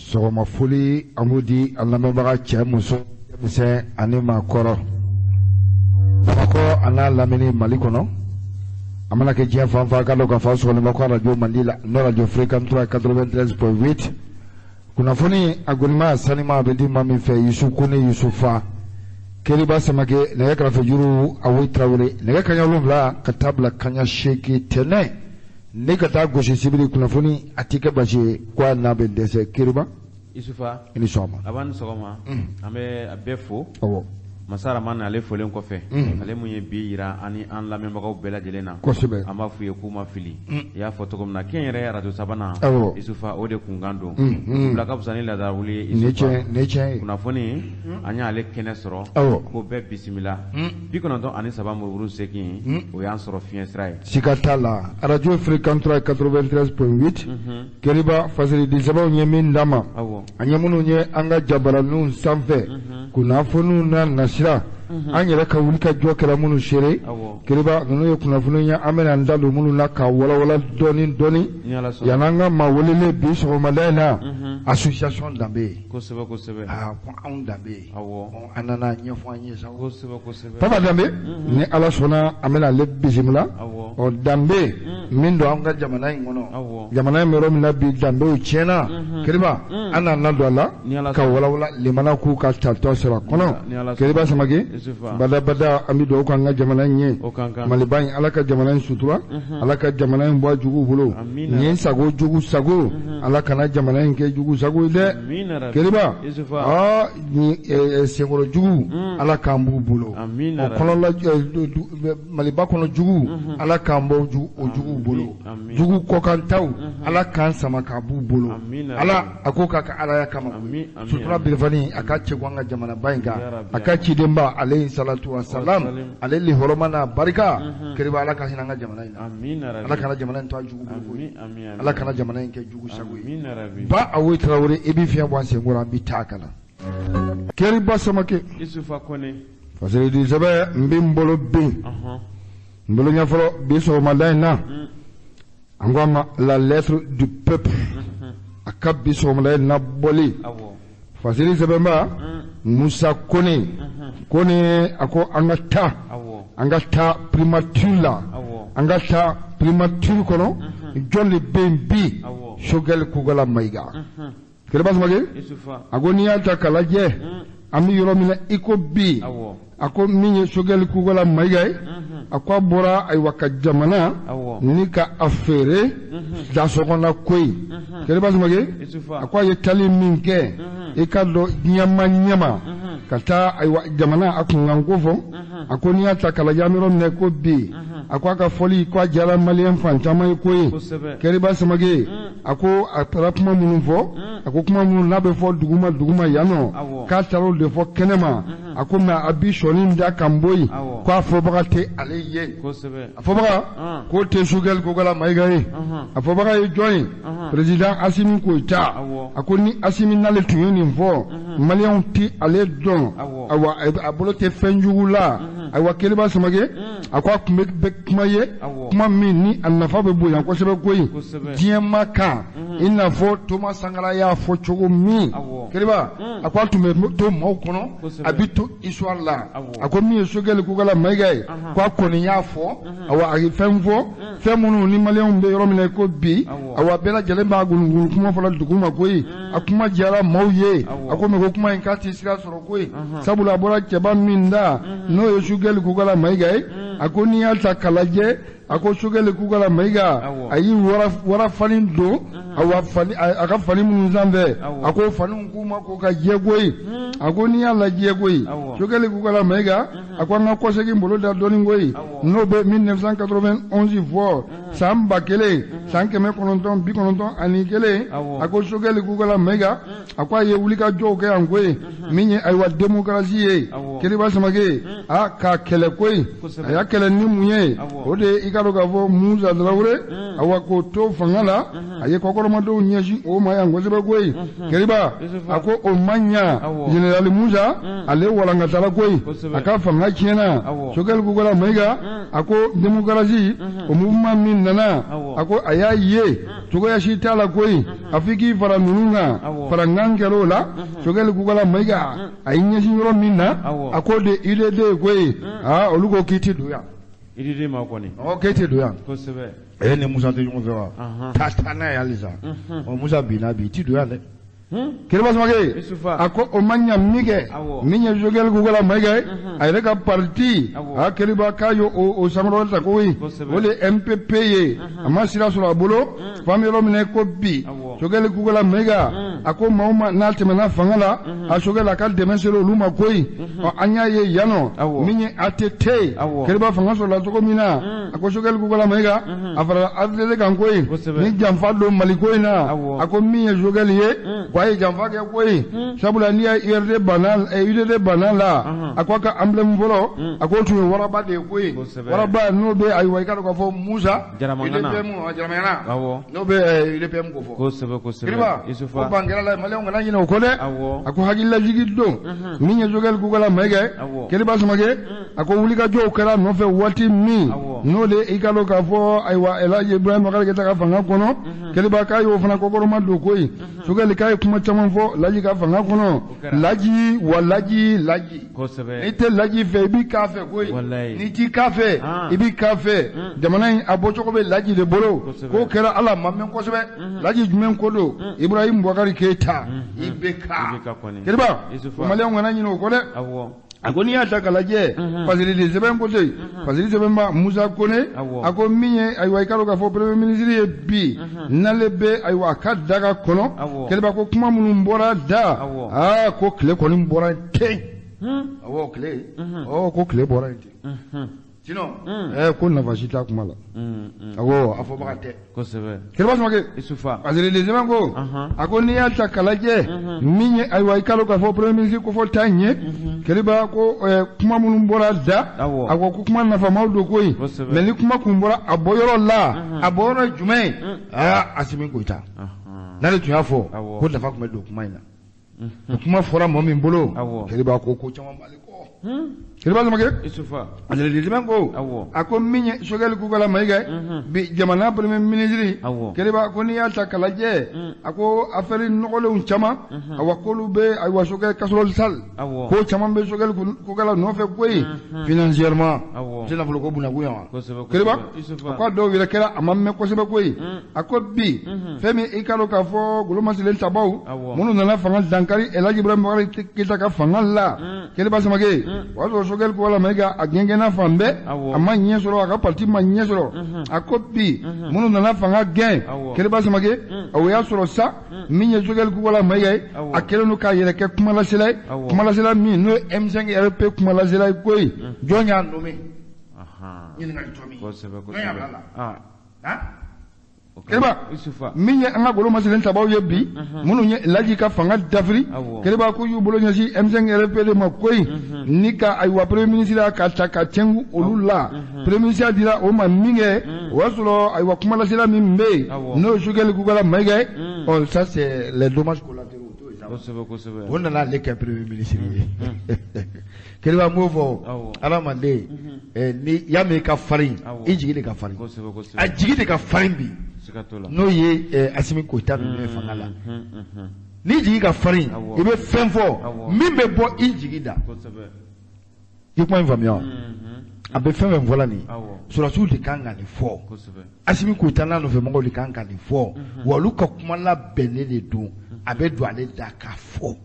Sɔgɔma foli an b'o di an lamɛnbaga cɛ, muso, denmisɛn ani maakɔrɔ, Bamakɔ a n'a lamini, Mali kɔnɔ, a mana kɛ diɲɛ fan fan, ka dɔn k'a fɔ aw sɔgɔlen bɛ ko arajo Mandi la, n'o arajo Fréquence 3 93.8. Kunnafoni a gɔnima a sanima a bɛ di maa min fɛ, Yusu Kone, Yusufa Keriba Samake, nɛgɛ kɛrɛfɛ juru Awoyi Tarawele, nɛgɛ kaɲa 7 ka taa bila kaɲa 8 tɛnɛ ne ka taa gosi sibiri, kunnafoni a ti kɛ basi ye ko a n'a bɛ dɛsɛ. Keriba. Isufa. I ni sɔgɔma. A b'a ni sɔgɔma. An bɛ a bɛɛ fo. Awɔ. Masa Ramani ale folen kɔfɛ, ale mun ye bi yira ani an lamɛnbagaw bɛɛ lajɛlen na, an b'a f'u ye k'u ma fili. I y'a fɔ cogo min na, kɛnyɛrɛ arajo sabanan, Isufa, o de kunkan don. Bila ka fisa ni laadara wuli ye. Nin tiɲɛ, nin tiɲɛ ye. Kunnafoni, an y'ale kɛnɛ sɔrɔ. Ko bɛɛ bisimila. 93 murumuru 8, o y'an sɔrɔ fiɲɛ sira ye. Siga t'a la, arajo Fréquence 3 93.8. Keriba, fasiridi sɛbɛnw ye min d'an ma, an ye minnu ye an ka jabaraninw sanfɛ, kunnafoniw n'a nasira, an yɛrɛ ka wuli ka jɔ kɛra minnu seere. Keriba, ninnu ye kunnafoni ye, an bɛna an da don minnu na k'a walawala dɔɔni dɔɔni yan'an ka maa welelen bi sɔgɔmada in na, association danbe ye. Kosɛbɛ kosɛbɛ. Aa, ko anw danbe ye. An nana ɲɛfɔ an ye sa. Kosɛbɛ kosɛbɛ. Papa Danbe, ni Ala sɔnna, an bɛna ale bisimila. Ɔ, danbe min don an ka jamana in kɔnɔ, jamana in bɛ yɔrɔ min na bi, danbew tiɲɛna. Keriba, an n'an don a la ka walawala limana k'u ka tatɔ sɔrɔ a kɔnɔ. Keriba Samake, badabada, an bɛ dugawu k'an ka jamana in ye, Maliba in. Ala ka jamana in sutura, Ala ka jamana in bɔ a juguw bolo. Nin ye sago jugu sago, Ala kana jamana in kɛ jugu sago ye dɛ. Keriba, ɔ senkɔrɔ jugu, Ala k'an b'u bolo. O kɔnɔla, Maliba kɔnɔ jugu, Ala k'an bɔ o juguw bolo. Jugu kɔkantaw, Ala k'an sama k'a b'u bolo. Ala a ko k'a ka alaya kama, sutura bilifani a ka cɛ an ka jamanaba in kan, a ka cidenba alayhi salatu wa salam, ale lihɔrɔma n'a barika. Keriba, Ala ka hinɛ an ka jamana in na, Ala kana jamana in to a jugu bolo, Ala kana jamana in kɛ jugu sago ye. Ba Awoyi Tarawele, i bɛ fiɲɛ bɔ an senkɔrɔ, an bɛ taa ka na. Keriba Samake, Isufa Kone. Fasiridi sɛbɛn n bɛ n bolo bin n bolo ɲɛ fɔlɔ bi sɔgɔmada in na, an ko a ma La Lettre du Peuple. A ka bi sɔgɔmada in na bɔli fasiri sɛbɛnba Musa Kone. Kone a ko an ka taa, an ka taa primature la, an ka taa primature kɔnɔ. Jɔn de bɛ yen bi? Choguel Kokalla Maïga. Keriba Samake a ko n'i y'a ta k'a lajɛ, an bɛ yɔrɔ min na i ko bi, a ko min ye Choguel Kokalla Maïga ye, a ko a bɔra ayiwa ka jamana ni ka a feere dasɔgɔnna ko ye. Keriba Samake a ko a ye tali min kɛ, i ka dɔn ɲɛma ɲɛma ka taa ayiwa jamana a kunkanko fɔ. A ko n'i y'a ta k'a lajɛ, an bɛ yɔrɔ min na ko bi, a ko a ka fɔli ko a diyara maliyɛn fan caman ye ko ye. Keriba Samake a ko a taara kuma minnu fɔ, a ko kuma minnu n'a bɛ fɔ duguma duguma yan nɔ, k'a taara o de fɔ kɛnɛma. A ko mɛ a bi sɔnni da kan bɔ yen k'a fɔbaga tɛ ale ye. A fɔbaga k'o tɛ Choguel Kokalla Maïga ye. A fɔbaga ye jɔn ye? Président Assimi Goïta. A ko ni Assimi n'ale tun ye nin fɔ, maliyɛnw tɛ ale dɔn, ayiwa a bolo tɛ fɛn jugu la. Ayiwa Keriba Samake a ko a tun bɛ kuma ye, kuma min ni a nafa bɛ bonya kosɛbɛ koyi diɲɛma kan, i n'a fɔ Thomas Sankara y'a fɔ cogo min. Keriba a ko a tun bɛ to maaw kɔnɔ, a bɛ to histoire la. A ko min ye Choguel Kokalla Maïga ye, ko a kɔni y'a fɔ, awa a ye fɛn fɔ, fɛn minnu ni maliyɛnw bɛ yɔrɔ min na ko bi, awa bɛɛ lajɛlen b'a gunugunu kuma fɔla dugu ma koyi. A kuma diyara maaw ye. A ko mɛ ko kuma in k'a tɛ sira sɔrɔ koyi, sabula a bɔra cɛba min da, n'o ye Choguel Kokalla Maïga ye. A ko n'i y'a ta k'a lajɛ, a ko Choguel Kokalla Maïga a y'i wara fani don, awa fani a ka fani minnu sanfɛ, a ko faniw k'u ma ko ka jɛ koyi. A ko n'i y'a lajɛ koyi, Choguel Kokalla Maïga a ko an ka kɔsegin bolo da dɔɔnin koyi, n'o bɛ 1991 fɔ, san 1991. A ko Choguel Kokalla Maïga a ko a ye wulikajɔw kɛ yan koyi, min ye ayiwa démocratie ye. Keriba Samake a k'a kɛlɛ koyi, a y'a kɛlɛ ni mun ye? O de ye i ka k'a dɔn k'a fɔ Musa Tarawele awa k'o to fanga la a ye kɔkɔrɔmadenw ɲɛsin o ma yan kosɛbɛ koyi Keriba a ko o ma ɲa général Musa ale walankatala koyi a ka fanga tiɲɛna Sogɛli Kokala Mayiga a ko démocratie o mouvement min nana a ko a y'a ye cogoya si t'a la koyi a f'i k'i fara ninnu kan farankan kɛra o la Sogɛli Kokala Mayiga a y'i ɲɛsin yɔrɔ min na a k'o de UDD ye koyi aa olu ko k'i tɛ don yan UDD ma kɔni ɔ k'e tɛ don yan kosɛbɛ e ni Musa tɛ ɲɔgɔn fɛ wa taa n'a ye halisa ɔ Musa binna bi i tɛ don yan dɛ Keriba Samake a ko o ma ɲa min kɛ min ye Sogɛli Kokala Mayiga ye a yɛrɛ ka parti a Keriba k'a ye o sankɔrɔta ta koyi o de ye MPP ye a ma sira sɔrɔ a bolo f'an bɛ yɔrɔ min na ko bi Sogɛli Kokala Mayiga a ko maa o maa n'a tɛmɛna fanga la a Sogɛli a ka dɛmɛ sera olu ma koyi ɔ an y'a ye yan nɔ min ye ATT ye Keriba fanga sɔrɔla cogo min na a ko Sogɛli Kokala Mayiga a farala ATT kan koyi ni janfa don Mali ko in na a ko min ye Sogɛli ye ko a ye janfa kɛ koyi sabula n'i y'a URD banna UDD banna la a ko a ka emblème fɔlɔ a k'o tun ye waraba de ye koyi waraba n'o bɛ ayiwa i k'a dɔn k'a fɔ Musa UDPM Jaramagana n'o bɛ UDPM ko fɔ kosɛbɛ kosɛbɛ Kiriba o ban kɛra la maliyɛnw kana ɲinɛ o kɔ dɛ a ko hakililajigin don min ye Sogɛli Kokala Mayiga ye Keriba Samake a ko wulikajɔw kɛra a nɔfɛ waati min n'o de i k'a dɔn k'a fɔ ayiwa Elhaji Ibrahim Boubacar Keita ka fanga kɔnɔ Keriba k'a y'o fana kɔkɔrɔma don koyi Sogɛli k'a ye kuma caman fɔ Laji ka fanga kɔnɔ Laji wa Laji Laji n'i tɛ Laji fɛ i b'i k'a fɛ koyi n'i t'i k'a fɛ i b'i k'a fɛ jamana in a bɔcogo bɛ Laji de bolo k'o kɛra ala ma mɛn kosɛbɛ Laji jumɛn ko don Ibrahim Boubacar Keita IBK Keriba maliyɛnw kana ɲinɛ o kɔ dɛ a ko n'i y'a ta k'a lajɛ fasirili sɛbɛn ko ten fasiri sɛbɛnba Musa Kone a ko min ye ayiwa i k'a dɔn k'a fɔ premier ministre ye bi n'ale bɛ ayiwa a ka daga kɔnɔ Keriba ko kuma minnu bɔra da aa ko tile kɔni bɔra ten awɔ tile ɔ ko tile bɔra yen ten sinon ko nafa si t'a kuma la awɔ a fɔbaga tɛ kosɛbɛ Keriba Samake fasirili sɛbɛn ko a ko n'i y'a ta k'a lajɛ min ye ayiwa i k'a dɔn k'a fɔ premier ministre kofɔ ta in ye Keriba ko kuma minnu bɔra da a ko ko kuma nafamaw don koyi mais ni kuma kun bɔra a bɔyɔrɔ la a bɔyɔrɔ ye jumɛn ye aa Asimi Goyita n'ale tun y'a fɔ ko nafa tun bɛ don kuma in na kuma fɔra mɔgɔ min bolo Keriba ko ko caman b'ale kɔ Keriba Samake fasirili sɛbɛn ko a ko min ye Sogɛli Kokala Mayiga bi jamana premier ministre Keriba ko n'i y'a ta k'a lajɛ a ko affaire nɔgɔlenw caman awa k'olu bɛ ayiwa Sogɛli casserole sale ko caman bɛ Sogɛli Kokala nɔfɛ koyi financièrement tɛ nafolo ko bunakun yan wa Keriba a ko a dɔw yɛrɛ kɛra a ma mɛn kosɛbɛ koyi a ko bi fɛn min i k'a dɔn k'a fɔ golomasirilen tabaw minnu nana fanga dankari Elhaji Ibrahim Boubacar Keita ka fanga la Keriba Samake o y'a sɔrɔ Sogɛli Kokala Mayiga a gɛngɛnna fan bɛɛ a ma ɲɛ sɔrɔ a ka parti ma ɲɛ sɔrɔ a ko bi minnu nana fanga gɛn Keriba Samake o y'a sɔrɔ sa min ye Sogɛli Kokala Mayiga ye a kɛlen don k'a yɛrɛ kɛ kumalasela ye kumalasela min n'o ye M5 RP kumalasela ye koyi jɔn y'a nommé ɲininkali tɔ min jɔn y'a bila la Keriba min ye an ka golomasirilen tabaw ye bi minnu ye Laji ka fanga dafiri Keriba ko y'u bolo ɲɛsin M5 RP de ma koyi ni ka ayiwa premier ministre ka ta ka cɛngu olu la premier ministre dira o ma min kɛ o y'a sɔrɔ ayiwa kumalasela min bɛ yen n'o ye Sogɛli Kokala Mayiga ye ɔ ça c'est les dommages collatéraux o nana ale kɛ premier ministre ye Keriba n b'o fɔ adamaden ni y'a mɛn i ka farin i jigi de ka farin a jigi de ka farin bi n'o ye Asimi Goyita ninnu ye fanga la n'i jigi ka farin i bɛ fɛn fɔ min bɛ bɔ i jigi da i kuma in faamuya wa a bɛ fɛn fɛn fɔla nin sɔrɔdasiw de kan ka nin fɔ Asimi Goyita n'a nɔfɛ mɔgɔw de kan ka nin fɔ wa olu ka kuma labɛnnen de don a bɛ don ale da k'a fɔ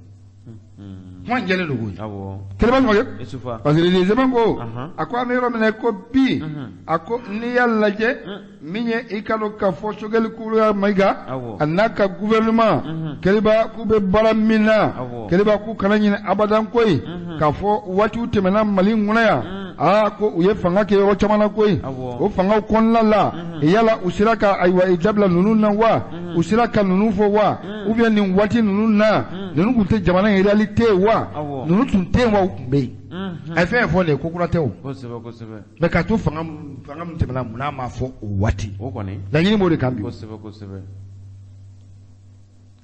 kuma in jɛlen don koyi Keriba Samake parce que sɛbɛn ko a ko an bɛ yɔrɔ min na ko bi a ko n'i y'a lajɛ min ye i k'a dɔn k'a fɔ Sogɛli Kokala Mayiga a n'a ka gouvernement Keriba k'u bɛ baara min na Keriba k'u kana ɲinɛ abadan koyi k'a fɔ waatiw tɛmɛna Mali in kɔnɔ yan aa ko u ye fanga kɛ yɔrɔ caman na koyi o fangaw kɔnɔna la yala u sera ka ayiwa i dabila ninnu na wa u sera ka ninnu fɔ wa ou bien nin waati ninnu na ninnu tun tɛ jamana in réalité ye wa ninnu tun tɛ yen wa u tun bɛ yen. A ye fɛn fɔ de ko kura tɛ o. Kosɛbɛ kosɛbɛ. Mais k'a to fanga min tɛmɛna mun n'a ma fɔ o waati. O kɔni. Laɲini b'o de kan bi. Kosɛbɛ kosɛbɛ.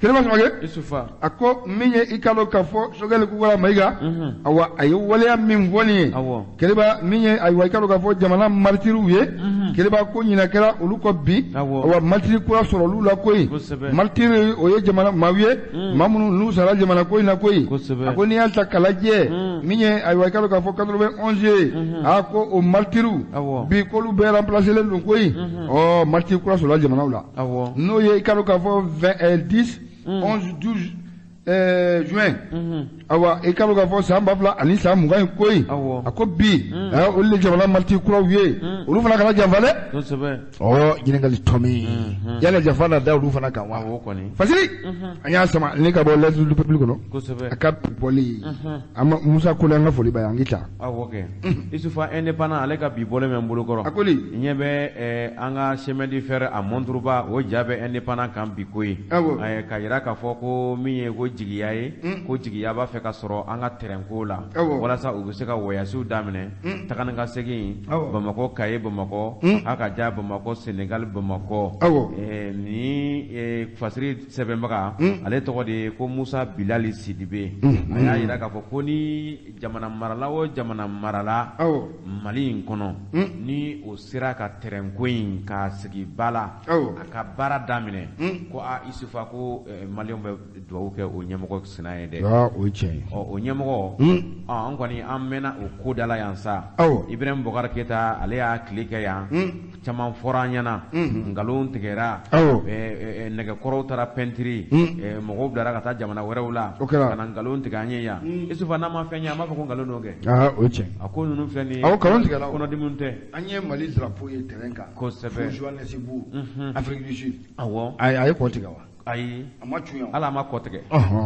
Kéréba Samaké. Isufa. A ko min ye i ka dɔn k'a fɔ Choguel Kokalla Maïga. Awa a ye waleya min fɔ nin ye. Awɔ. Kéréba min ye ayiwa i ka dɔn k'a fɔ jamana martiriw ye. Kéréba ko ɲinɛ kɛra olu kɔ bi. Awɔ. Awa martiri kura sɔrɔ olu la koyi. Kosɛbɛ. Martiri o ye jamana maaw ye. Maa minnu n'u sara jamana ko in na koyi. Kosɛbɛ. A ko n'i y'a ta k'a lajɛ. Min ye ayiwa i ka dɔn k'a fɔ 91 ye. A ko o martiriw. Awɔ. Bi k'olu bɛɛ remplacé len don koyi. Ɔ martiri kura sɔrɔla jamanaw la. Awɔ. N'o ye i ka dɔn k'a fɔ 20 10 11 12 juin. Awa i ka dɔn k'a fɔ san 2020 in koyi. Awɔ. A ko bi olu de jamana martiri kuraw ye. Olu fana kana janfa dɛ. Kosɛbɛ. Ɔ ɲininkali tɔ min yala janfa na da olu fana kan wa. Awɔ kɔni. Fasiri an y'a sama ne ka bɔ Lettre du peuple kɔnɔ. Kosɛbɛ. A ka bɔli an ma Musa Kone an ka foli b'a ye an k'i ta. Awɔ kɛ. Isufa indépendant ale ka bi bɔlen bɛ n bolo kɔrɔ. A ko di. Ɲɛ bɛ an ka chemin de fer a monturuba o ja bɛ indépendant kan bi ko ye. Awɔ. Ka yira k'a fɔ ko min ye ko jigiya ye. Ko jigiya b'a fɛ ka sɔrɔ an ka terrain ko la. Awɔ. Walasa u bɛ se ka voyage daminɛ. Taga ni ka segin. Awɔ. Bamakɔ Kaye Bamakɔ. A ka ja Bamakɔ Sénégal Bamakɔ. Awɔ. Ni fasiri sɛbɛnbaga. Ale tɔgɔ de ye ko Musa Bilali Sidibe. A y'a yira k'a fɔ ko ni jamana marala o jamana marala. Awɔ. Mali in kɔnɔ. Ni o sera ka terrain ko in k'a sigi ba la. Awɔ. A ka baara daminɛ. Ko a Isufa ko maliyɛnw bɛ dugawu kɛ o ɲɛmɔgɔ sina ye dɛ. Aa o ye tiɲɛ ye. Ɔ o ɲɛmɔgɔ. An kɔni an mɛnna o ko da la yan sa. Awɔ. Ibrahim Boubacar Keita ale y'a tile kɛ yan. Caman fɔra an ɲɛna. Nkalon tigɛra. Awɔ. Nɛgɛkɔrɔw taara pɛntiri. Mɔgɔw bilara ka taa jamana wɛrɛw la. O kɛra. Ka na nkalon tigɛ an ye yan. Isufa n'a ma fɛn ye an b'a fɔ ko nkalon don kɛ. Aa o ye tiɲɛ ye. A ko ninnu filɛ nin ye. Awɔ nkalon tigɛla o. Kɔnɔdimiw tɛ. An ye Mali drapeau ye terrain kan. Kosɛbɛ. Fo Johannesburg. Afrique du Sud. Awɔ. A ye kɔ tigɛ wa. Ayi. A ma cun yan. Ala a ma kɔ tigɛ.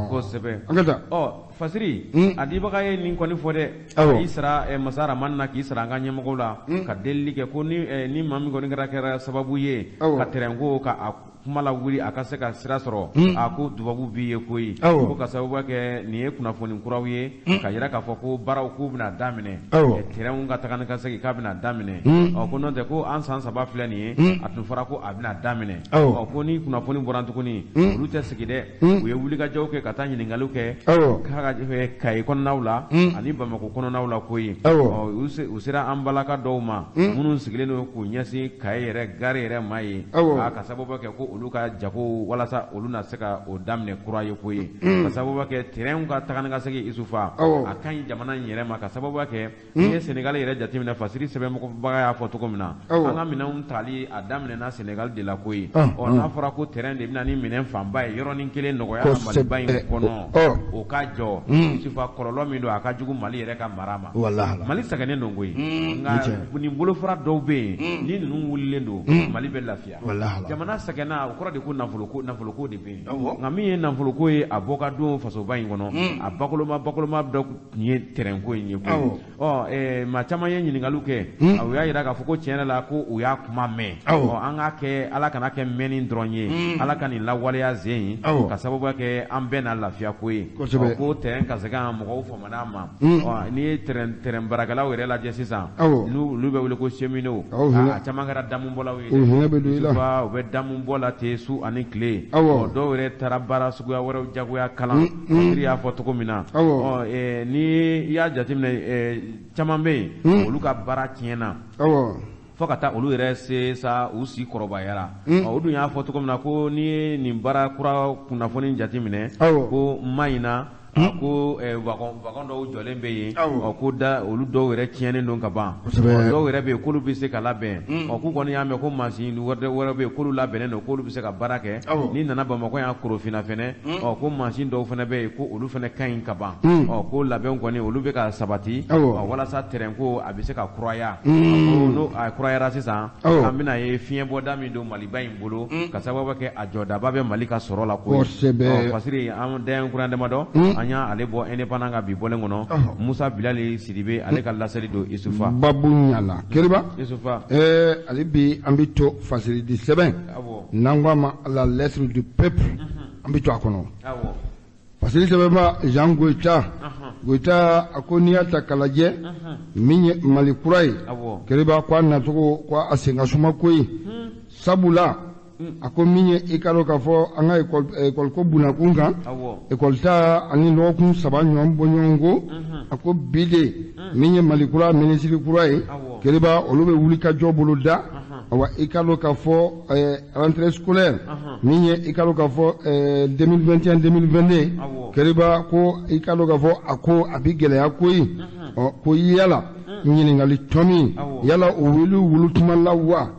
Kosɛbɛ. An ka taa. Ɔ Fasiri. A dibaga ye nin kɔni fɔ dɛ. Awɔ. K'i sara masa Ramani na k'i sara an ka ɲɛmɔgɔw la. Ka delili kɛ ko ni maa min kɔni kɛra sababu ye. Awɔ. Ka terrain ko ka a kuma lawuli a ka se ka sira sɔrɔ. A ko dubabu b'i ye koyi. Awɔ. Ko ka sababu kɛ nin ye kunnafoni kuraw ye. Ka yira k'a fɔ ko baaraw k'u bɛna daminɛ. Awɔ. Terrain ka taga ni ka segin k'a bɛna daminɛ. Ɔ ko n'o tɛ ko an san 3 filɛ nin ye. A tun fɔra ko a bɛna daminɛ. Awɔ. Ɔ ko ni kunnafoni bɔra tuguni. Olu tɛ sigi dɛ. U ye wulikajɔw kɛ ka taa ɲininkaliw kɛ. Awɔ. K'a ka Kayi kɔnɔnaw la. Ani Bamakɔ kɔnɔnaw la koyi. Awɔ. Ɔ u sera an balaka dɔw ma. Minnu sigilen don k'u ɲɛsin Kayi yɛrɛ gare yɛrɛ ma ye. Awɔ. Ka sababu kɛ ko olu ka jago walasa olu na se ka o daminɛ kura ye koyi. Ka sababu kɛ terrain ka taga ni ka segin Isufa. Awɔ. A ka ɲi jamana in yɛrɛ ma ka sababu kɛ n'i ye Sénégal yɛrɛ jateminɛ Fasiri sɛbɛnbaga y'a fɔ cogo min na. Awɔ. An ka minɛnw tali a daminɛna Sénégal de la koyi. Ɔ n'a fɔra ko terrain de bɛna ni minɛn fanba ye yɔrɔnin kelen nɔgɔya la Maliba in kɔnɔ. O ka jɔ Isufa kɔlɔlɔ min don a ka jugu Mali yɛrɛ ka mara ma. Walahi. Mali sɛgɛnnen don koyi. Nka nin bolofara dɔw bɛ yen ni ninnu wulilen don Mali bɛ lafiya. Walahi. Jamana sɛgɛnna o kɔrɔ de ko nafoloko de bɛ yen. Awɔ. Nka min ye nafoloko ye a bɔ ka don fasoba in kɔnɔ a bakoloma dɔ tun ye terrain ko in ye koyi. Ɔ maa caman ye ɲininkaliw kɛ. U y'a yira k'a fɔ ko tiɲɛ yɛrɛ la ko u y'a kuma mɛn. Awɔ. Ɔ an k'a kɛ Ala kana kɛ mɛnni dɔrɔn ye. Ala ka nin lawaleya zen. Awɔ. Ka sababu kɛ an bɛɛ na lafiya ko ye. Kosɛbɛ. Ɔ ko terrain ka se ka mɔgɔw famana a ma. Ɔ n'i ye terrain baarakɛlaw yɛrɛ lajɛ sisan. Awɔ. N'olu bɛ wele ko cheminots. Awɔ. A caman kɛra damubɔlaw ye O hinɛ bɛ don i la. U bɛ damubɔ la ten su ani tile. Awɔ. Ɔ dɔw yɛrɛ taara baara suguya wɛrɛw jagoya kalan. Fasiri y'a fɔ cogo min na. Awɔ. Ɔ ni i y'a jateminɛ caman bɛ yen. Olu ka baara tiɲɛna. Awɔ. Fo ka taa olu yɛrɛ se sa u si kɔrɔbayara. Ɔ o dun y'a fɔ cogo min na ko n'i ye nin baara kura kunnafoni jateminɛ. Awɔ. Ko ma in na. A ko wagon dɔw jɔlen bɛ yen. Awɔ. Ɔ ko da olu dɔw yɛrɛ tiɲɛnen don ka ban. Kosɛbɛ. Dɔw yɛrɛ bɛ yen k'olu bɛ se ka labɛn. Ɔ k'u kɔni y'a mɛn ko mansin wɛrɛ bɛ yen k'olu labɛnnen don k'olu bɛ se ka baara kɛ. Awɔ. N'i nana Bamakɔ yan Korofina fɛnɛ. Ɔ ko mansin dɔw fɛnɛ bɛ yen ko olu fɛnɛ ka ɲi ka ban. Ɔ ko labɛn kɔni olu bɛ ka sabati. Awɔ. Ɔ walasa terrain ko a bɛ se ka kuraya. A ko n'o a kurayara sisan. Awɔ. An bɛna ye fiɲɛbɔda min don Maliba in bolo. Ka sababu kɛ a jɔdaba bɛ Mali ka sɔrɔ la koyi. Kosɛbɛ. Ɔ Fasiri an daɲɛ kura damadɔ. An y'ale bɔ indépendant ka bi bɔlen kɔnɔ. Musa Bilali Sidibe ale ka laseli don Isufa. Babu ɲana. Keriba. Isufa. Ale bi an bɛ to Fasiri di sɛbɛn. Awɔ. N'an ko a ma la lettre du peuple. An bɛ to a kɔnɔ. Awɔ. Fasiri sɛbɛnba Jean Goyita. Goyita a ko n'i y'a ta k'a lajɛ min ye Mali kura ye, Keriba ko a nacogo ko a sen ka suma koyi, sabula a ko min ye i k'a dɔn k'a fɔ an ka ekɔliko bunakun kan, ekɔli ta ani lɔgɔkun 3 ɲɔgɔn bɔɲɔgɔnko, a ko bi de min ye Mali kura minisiri kura ye, Keriba olu bɛ wulikajɔ bolo da. Awa i k'a dɔn k'a fɔ rentrée scolaire min ye i k'a dɔn k'a fɔ 2021 2022, Keriba ko i k'a dɔn k'a fɔ a ko a bɛ gɛlɛya koyi. Ɔ ko yala ɲininkali tɔmi yala o wuli wuli tuma la wa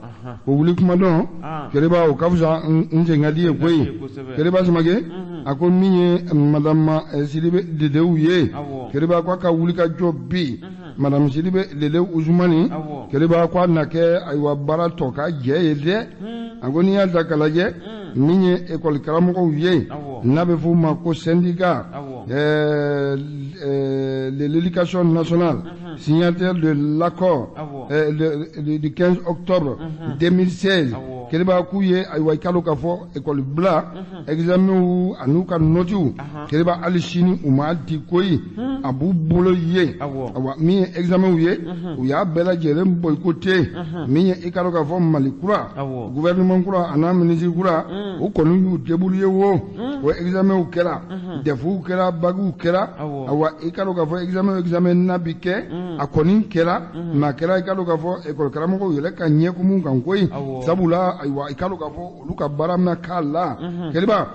o wuli kuma dɔn, Keriba o ka fisa n sen ka di ye koyi. Keriba Samake a ko min ye madame Sidibe Dedewu ye, Keriba ko a ka wulikajɔ bi madame Sidibe Dedewu Usumani, Keriba ko a na kɛ ayiwa baara tɔ ka jɛ ye dɛ. A ko n'i y'a ta k'a lajɛ min ye ekɔli karamɔgɔw ye, n'a bɛ f'u ma ko syndicat de l'éducation nationale, signataire de l'accord du 15 octobre 2016, Keriba k'u ye ayiwa i k'a dɔn k'a fɔ ekɔli bila examenw an'u ka notiw, Keriba hali sini u m'a di koyi, a b'u bolo yen. Awa min ye examenw ye, u y'a bɛɛ lajɛlen boycotter. Min ye i k'a dɔn k'a fɔ Mali kura gouvernement kura a n'a minisiri kura, u kɔni y'u débrouiller wo, o examenw kɛra, DEF kɛra, bacw kɛra. Awa i k'a dɔn k'a fɔ examen n'a bi kɛ, a kɔni kɛra, mais a kɛra i k'a dɔn k'a fɔ ekɔli karamɔgɔw yɛrɛ ka ɲɛkumu kan koyi, sabula ayiwa i k'a dɔn k'a fɔ olu ka baara ma k'a la. Keriba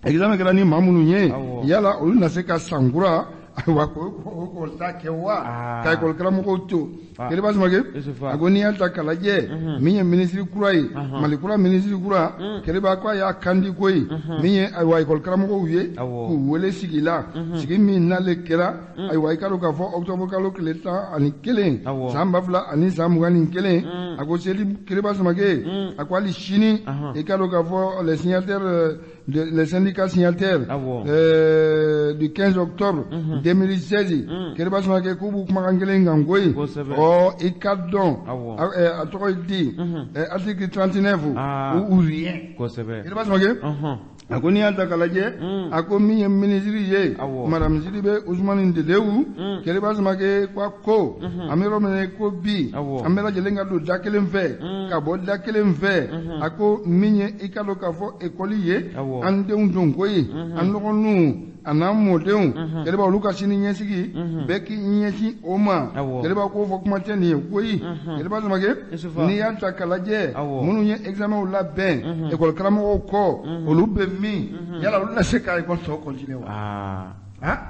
examen kɛra ni maa minnu ye, yala olu na se ka san kura ayiwa k'o ta kɛ wa ka ekɔli karamɔgɔw to? Keriba Samake a ko n'i y'a ta k'a lajɛ min ye minisiri kura ye, Mali kura minisiri kura, Keriba ko a y'a kandi koyi, min ye ayiwa ekɔli karamɔgɔw ye k'u wele sigi la, sigi min n'ale kɛra ayiwa i k'a dɔn k'a fɔ octobre kalo tile 11 san 2021. A ko seli Keriba Samake a ko hali sini i k'a dɔn k'a fɔ les signataires, les syndicats signataires du 15 octobre 2016, Keriba Samake k'u b'u kumakan kelen kan koyi. Ɔ i ka dɔn a tɔgɔ ye di article 39 ou rien. Keriba Samake a ko n'i y'a ta k'a lajɛ, a ko min ye minisiri ye, madame Sidibe Usumani Dedewu, Keriba Samake ko a ko an bɛ yɔrɔ min na ko bi an bɛɛ lajɛlen ka don da kelen fɛ ka bɔ da kelen fɛ. A ko min ye i ka dɔn k'a fɔ ekɔli ye an denw don koyi, an dɔgɔninw a n'an mɔdenw, Keriba olu ka sini ɲɛsigi bɛɛ k'i ɲɛsin o ma. Keriba k'o fɔ kuma tɛ nin ye koyi. Keriba Samake n'i y'a ta k'a lajɛ minnu ye examenw labɛn ekɔli karamɔgɔw kɔ, olu bɛ min yala olu na se ka ekɔli tɔ continuer wa?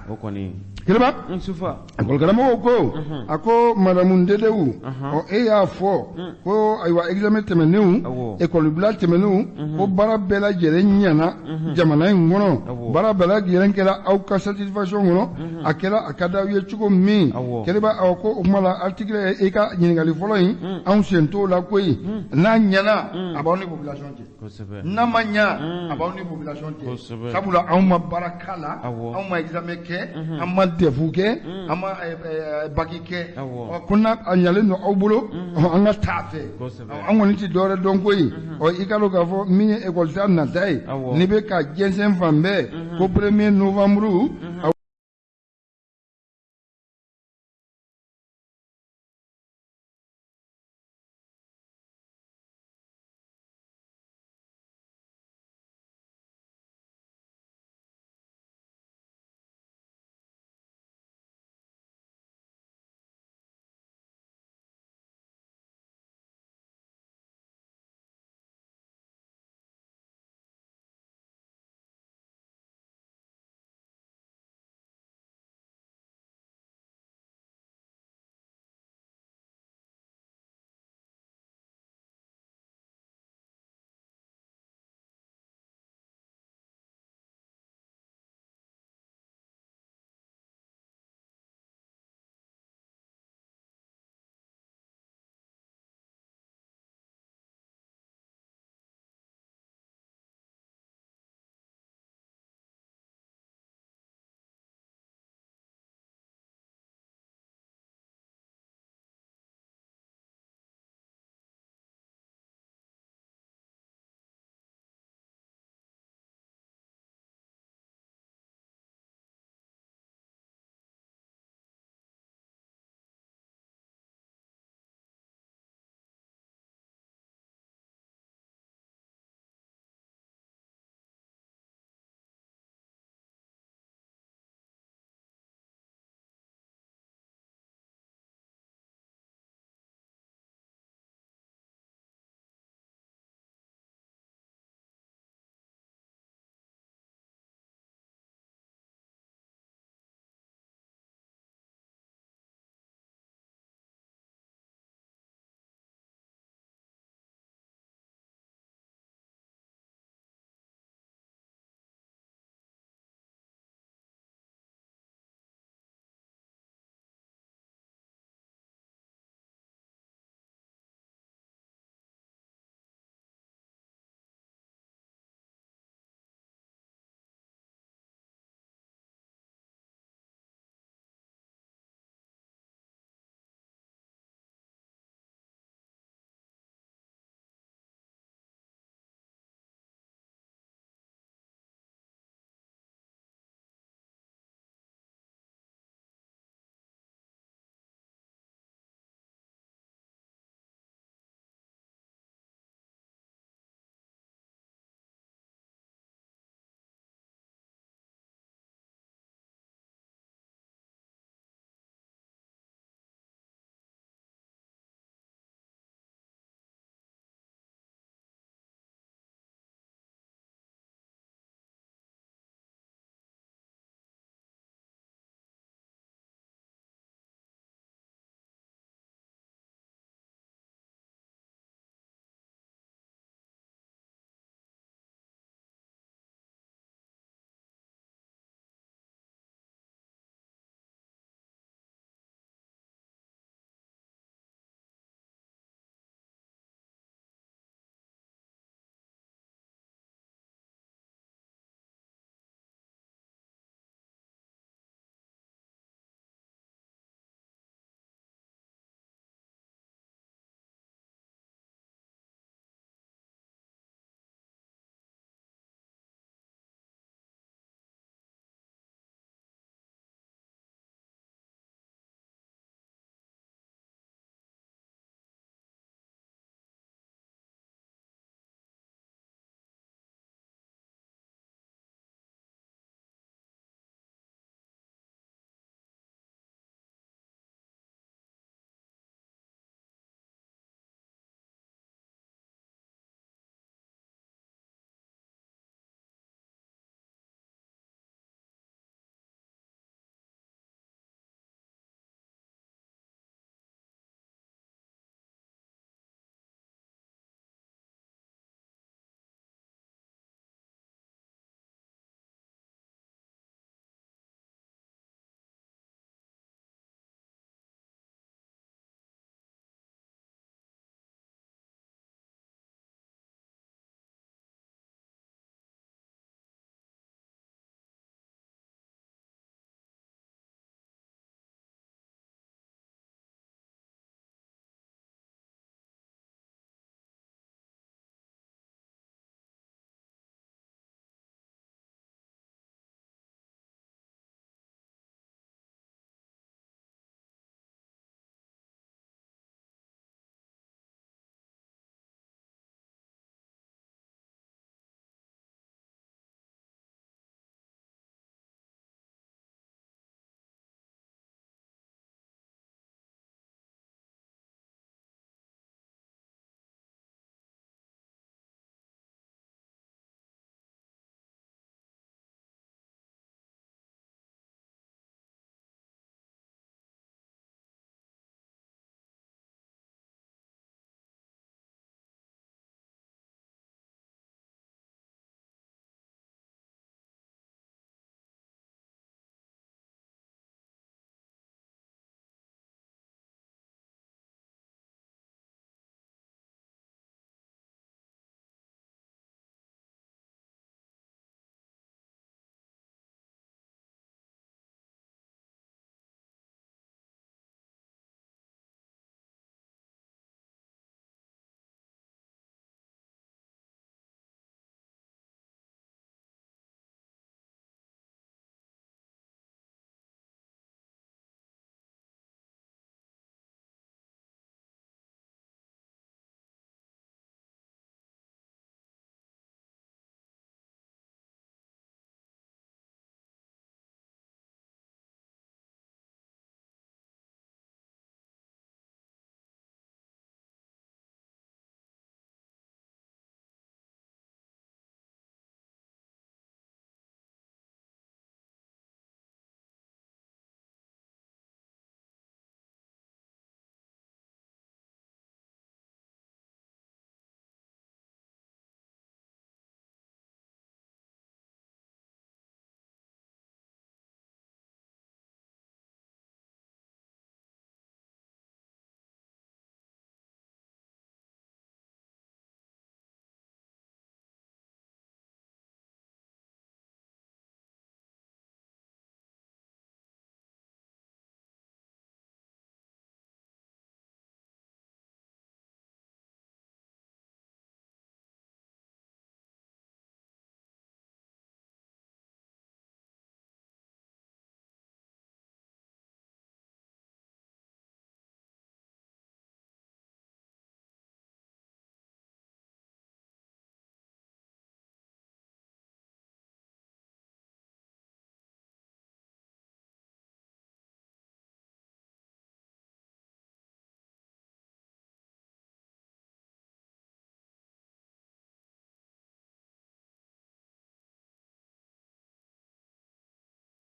O kɔni. Keriba ekɔli karamɔgɔw ko a ko madame Dedewu, ɔ e y'a fɔ ko ayiwa examen tɛmɛnenw, ekɔli bila tɛmɛnenw, ko baara bɛɛ lajɛlen ɲɛna jamana in kɔnɔ, baara bɛɛ lajɛlen kɛra aw ka satisfaction kɔnɔ, a kɛra a ka d'aw ye cogo min. Keriba awɔ ko o kuma la article i ka ɲininkali fɔlɔ in anw sen t'o la koyi. N'a ɲɛna a b'aw ni population cɛ, n'a ma ɲa a b'aw ni population cɛ, sabula anw ma baara k'a la, anw ma examen kɛ, an ma DEF kɛ, an ma bac kɛ. Ɔ ko n'a a ɲalen don aw bolo, an ka taa fɛ, an kɔni tɛ dɔwɛrɛ dɔn koyi. Ɔ i k'a dɔn k'a fɔ min ye ekɔli ta nata ye, n'i bɛ ka jɛnsɛn fan bɛɛ ko 1er novembre.